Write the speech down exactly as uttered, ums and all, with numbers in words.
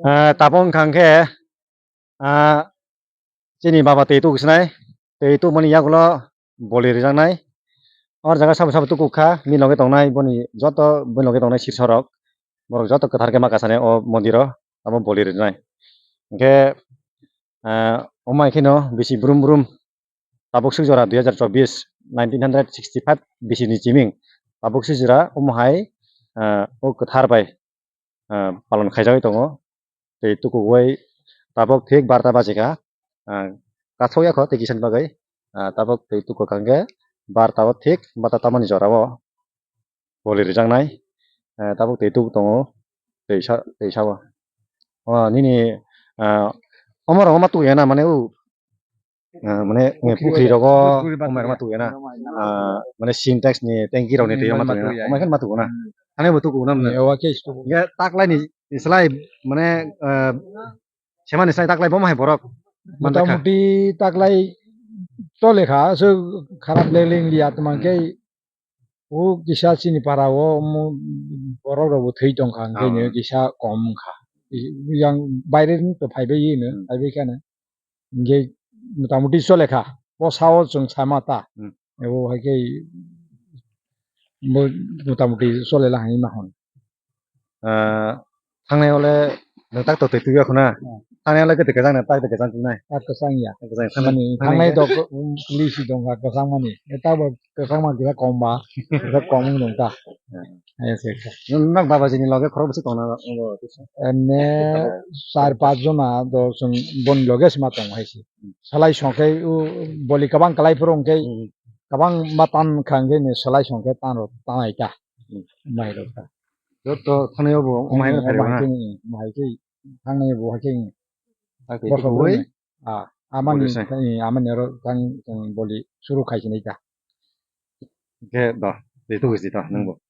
Ah, tabuk wngkha hwnkhe, ah, chini baba twi tuku sinai, twi tukmani yagulo boli rijaknai. Or jaga sabo sabo tuku kha, bini loge tongnai, boni joto bini loge tongnai sirsa rok, borok joto kwthar khe ma kasane o mondiro, abo boli rijnai. Hwnkhe, ah, omo hai kheno bisi brum brum tabuk swijora dui hazar chobbish, nineteen hundred sixty five bisi ni chiming tabuk swijora omo hai, ah, o kwthar bai, ah, palon khaijagwi tongo. Tei tukuwi tabuk thik barta baji kha, ah, kathok ya kho tei kisa ni bagwi, ah, tabuk tei tuku kha hwnkhe barta o thik barta tamani jora o boli rijaknai, ah, tabuk tei tuku tongo tei sa, tei sa o. O nini, ah, omo rok ma tuku ya na mane o Ah, mane, eh, pukhri rogo, pukhri rogo, omo hai ma tuku ya na. Ah, mane Sintex ni tanki rok ni twi ma tuku ya na. Omo hai ma tuku na. Ani bo tuku na mane. Owa ke tuku. Ya taklai ni slai mane, ah, semani slai taklai bo ma hai borok. Mota muti taklai tole kha, so kharap le ling liya tuma ke. O kisa chini para o borok rok bo thwi tong kha, hwnkhe kisa kom wng kha. Yang baire ni to phaibai no, phaibai kha no. Hingke motamuti chole kha. O sao chwng sama ta. Hmm. Ebo hai khe bo motamuti chole la hai ma hwn. Ah, thangnai ole nwng tak to twi twi ya khuna. Hmm. Thangnai ole kwtwi kwchang no tak kwchang twngnai. Tak kwchang ya. Tak kwchang thangnai. Mani thangnai to lisi dong kha kwchang mani. E ta bo kwchang ma kisa kom ba. Kisa kom wng dong ta. Hmm. Hai se. Nwng nok babaji ni loge khorok bwswk tongna? Ene char panch jona do chwng boni loge se ma tong hai se. Salai song khe o boli kwbang kwlai phuru hwnkhe kwbang ma tan kha hwnkhe ni salai song khe tan rok tanai ta. Mai rok ta. Joto thani obo omo hai khe, omo hai khe thani obo hai khe. Bosok rok ni. Ah, amani, amani oro tang boli suru khai sinai ta. Khe do, de tu gisi to nangbo.